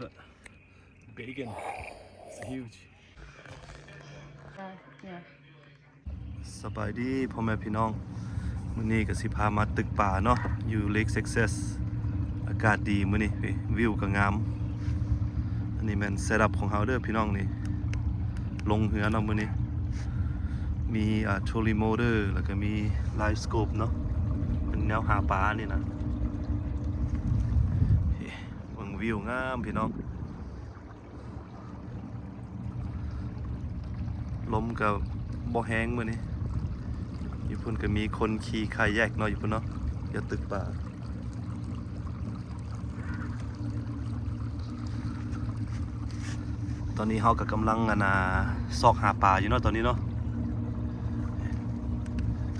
Look, bacon. It's huge. Uh, yeah. ສະບາຍດີພໍ່ແມ່ພີ່ນ້ອງ, ມື້ນີ້ກໍຊິພາມາຕຶກປາເນາະ ຢູ່ Lake Success. ອາກາດດີມື້ນີ້, ວິວກໍງາມ. ອັນນີ້ແມ່ນເຊັດອັບຂອງເຮົາເດີພີ່ນ້ອງ. ນີ້ລົງເຮືອເນາະມື້ນີ້, ມີ ອ່າ trolley motor ແລ້ວກໍມີ live scope ເນາະ, ເປັນແນວຫາປານີ້ນະ. ເບິ່ງວິວງາມພີ່ນ້ອງ. ລົມກໍບໍ່ແຮງມື້ນີ້. ຢູ່ພຸ້ນກໍມີຄົນຂີ່ຄາຍັກເນາະ, ຢູ່ພຸ້ນເນາະ, ຢູ່ຕຶກປາ. ຕອນນີ້ເຮົາກໍກຳລັງ ອັນນ່າ ຊອກຫາປາຢູ່ເນາະ ຕອນນີ້ເນາະ.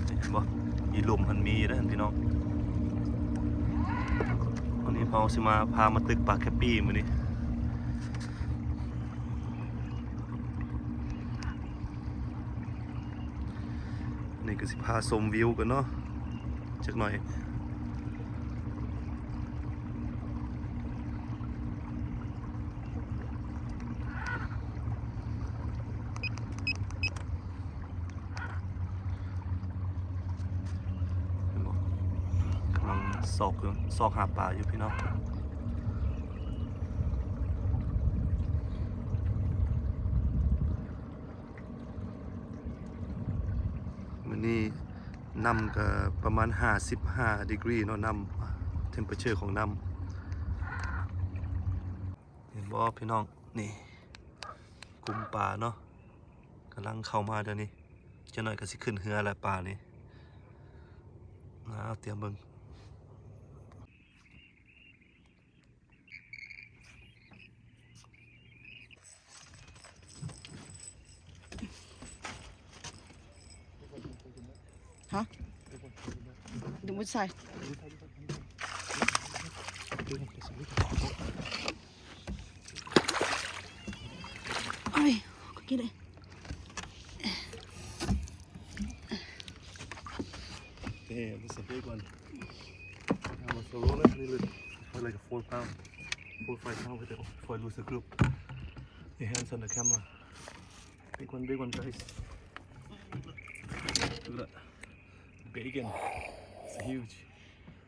ເຫັນບໍ່? ມີລຸ່ມຫັ້ນມີເດ້ພີ່ນ້ອງ. ວັນນີ້ເຮົາຊິມາ ພາມາຕຶກປາແຄບປີ້ມື້ນີ້. ນີ້ກໍຊິພາຊົມວິວກັນເນາະ ຈັກໜ້ອຍ. ເຫັນບໍ່? ກຳລັງຊອກຢູ່, ຊອກຫາປາຢູ່ພີ່ນ້ອງ. ມື້ນີ້ນ້ຳກໍປະມານຫ້າສິບຫ້າດີກຣີເນາະ, ນ້ຳ temperature ຂອງນ້ຳ. ເຫັນບໍ່ພີ່ນ້ອງ? ນີ້ ກຸ່ມປາເນາະ ກຳລັງເຂົ້າມາດຽວນີ້. ຈັກໜ້ອຍກໍຊິຂຶ້ນເຮືອແລ້ວປານີ້. ອ້າວ ຕຽມເບິ່ງ. ຮະ? ດູໝົດໃສ່. ໂອ້ຍ ກໍກິນເລີຍ. Damn, that's a big one. How much for roller? Nearly, probably like a four pound, four, five pound with it before I lose the group. Your hands on the camera. Big one, big one, guys. Look at that. Bacon. It's huge.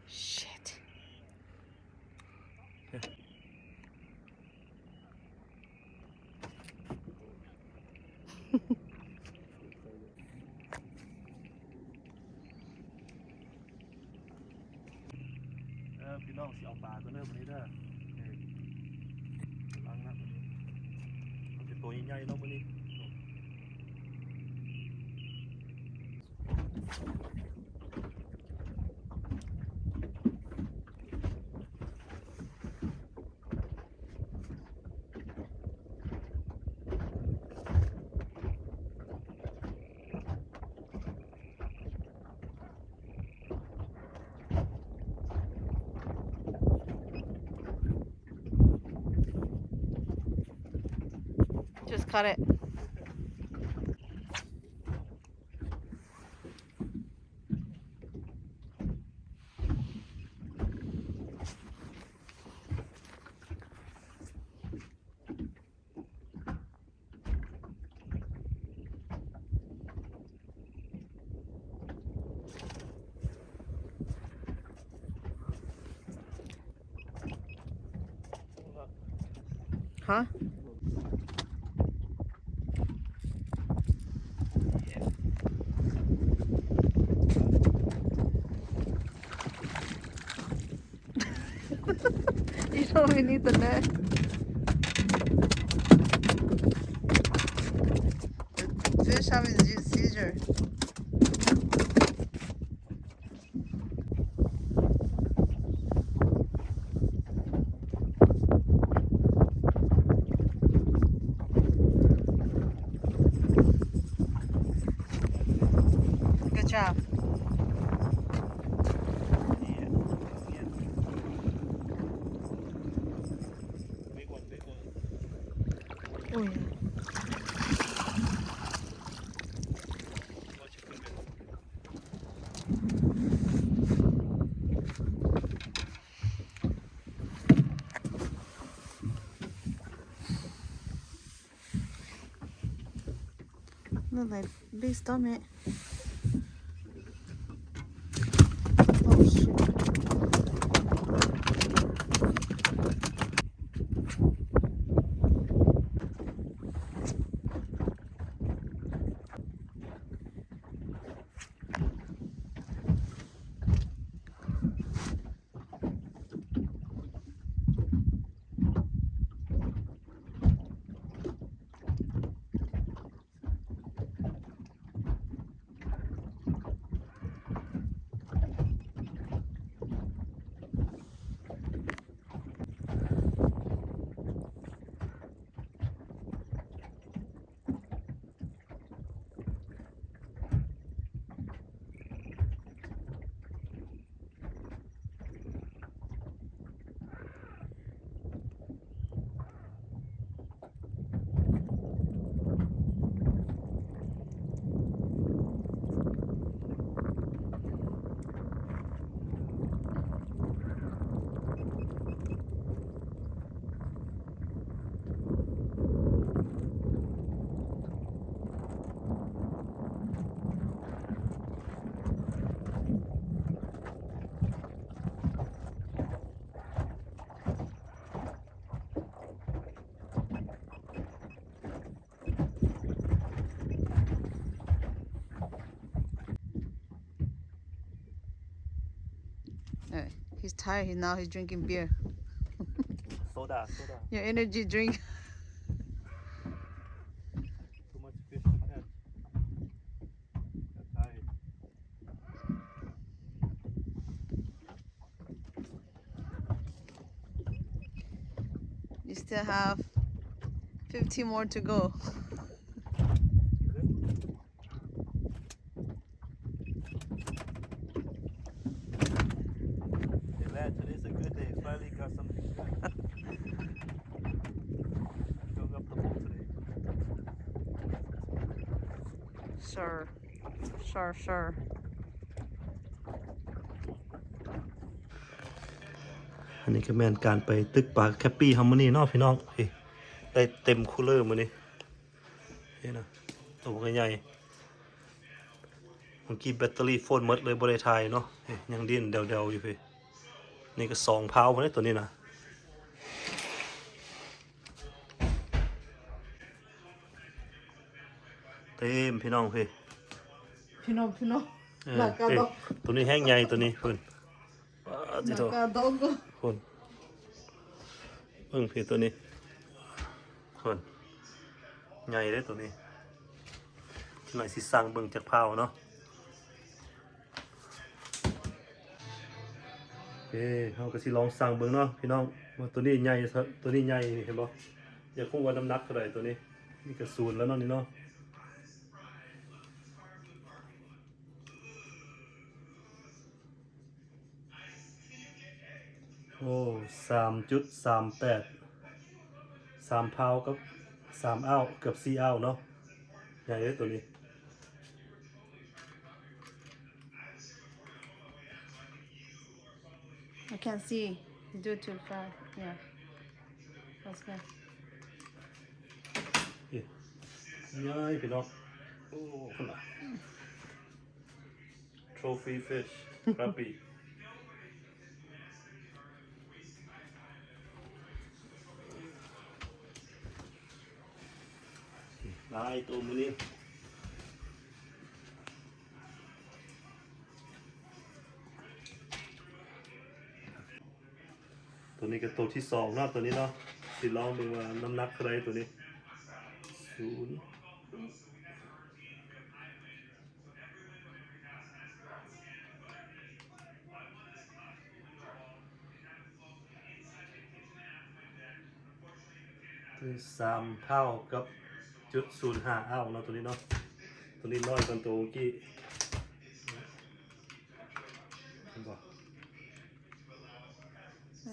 Shit. ເອີ ພີ່ນ້ອງ ຊິເອົາປາກ່ອນເດີ ມື້ນີ້ເດີ. ເອີ ກຳລັງນະ ມື້ນີ້ ເອົາແຕ່ໂຕໃຫຍ່ໆເນາະ ມື້ນີ້. Just cut it. ຮະ? You told me need the net. The fish having a seizure. Good job. Ui. Look like big stomach. Oh, shit. Uh, he's tired. He, now he's drinking beer. Soda, soda. Your energy drink. Too much fish to catch. Got tired. You still have fifteen more to go. Good. Glad today's a good day. Finally got something good. Going up the boat today. Sure. Sure, sure. ອັນນີ້ກໍແມ່ນການໄປຕຶກປາແຄບປີ້ເຮົາມື້ນີ້ເນາະພີ່ນ້ອງ. ເອີ ໄດ້ເຕັມຄູເລີມື້ນີ້. ນີ້ນະ ໂຕບັກໃຫຍ່. ເມື່ອກີ້ແບັດເຕີຣີໂຟນໝົດເລີຍ ບໍ່ໄດ້ຖ່າຍເນາະ. ນີ້ຍັງດີ້ນແດວໆຢູ່ພີ້. ນີ້ກໍສອງພາວພຸ້ນເດ້ ໂຕນີ້ນະ. ເຕັມພີ່ນ້ອງພີ້. ພີ່ນ້ອງ ພີ່ນ້ອງ. ເອີ ໂຕນີ້ແຮງໃຫຍ່ ໂຕນີ້ພຸ້ນ. ປາດຕິໂທ ໜ້າກາດອງກໍ ພຸ້ນ ເບິ່ງພີ້ໂຕນີ້ ພຸ້ນ ໃຫຍ່ເດ້ໂຕນີ້. ຈັກໜ້ອຍຊິຊັ່ງເບິ່ງຈັກພາວເນາະ. ເອີ ເຮົາກໍຊິລອງຊັ່ງເບິ່ງເນາະພີ່ນ້ອງ ວ່າໂຕນີ້ໃຫຍ່ ໂຕນີ້ໃຫຍ່ນີ້ ເຫັນບໍ່? ຢາກຮູ້ວ່ານ້ຳໜັກເທົ່າໃດໂຕນີ້. ນີ້ກໍສູນແລ້ວເນາະ ນີ້ເນາະ. ໂອ້ ສາມຈຸດສາມແປດ ສາມພາວກັບສາມອາວ ເກືອບສີ່ອາວເນາະ. ໃຫຍ່ເດ້ໂຕນີ້. I can't see. Due too far. Yeah. That's good. ເອີ ໃຫຍ່ພີ່ນ້ອງ. ໂອ້ ພຸ້ນນະ. Trophy fish, crappie. ຫຼາຍໂຕມື້ນີ້. ໂຕນີ້ກໍໂຕທີສອງເນາະ ໂຕນີ້ເນາະ. ຊິລອງເບິ່ງວ່ານ້ຳໜັກເທົ່າໃດໂຕນີ້. ສູນ. ໂຕນີ້ສາມພາວກັບຈຸດສູນຫ້າອາວເນາະ ໂຕນີ້ເນາະ. ໂຕນີ້ນ້ອຍກວ່າໂຕກີ້ ເຫັນບໍ່?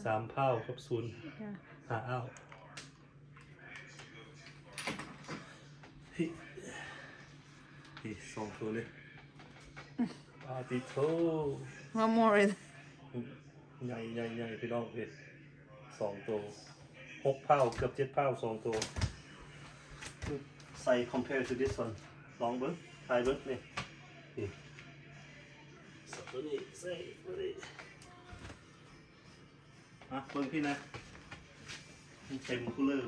ສາມພາວກັບສູນຫ້າອາວ. ເຮີ້ຍ ເຮີ້ຍ ສອງໂຕນີ້. ປາຕິໂທ One more. ໃຫຍ່ ໃຫຍ່ ໃຫຍ່ ພີ່ນ້ອງ. ເອີ ສອງໂຕ ຫົກພາວ ເກືອບເຈັດພາວ ສອງໂຕ. ໃສ່ compare to this one. ລອງເບິ່ງ ຖ່າຍເບິ່ງ ນີ້ ນີ້ ສອດໂຕນີ້ໃສ່ໂຕນີ້ ມາເບິ່ງພີ້ນະ ມັນເຕັມຄູລເລີ.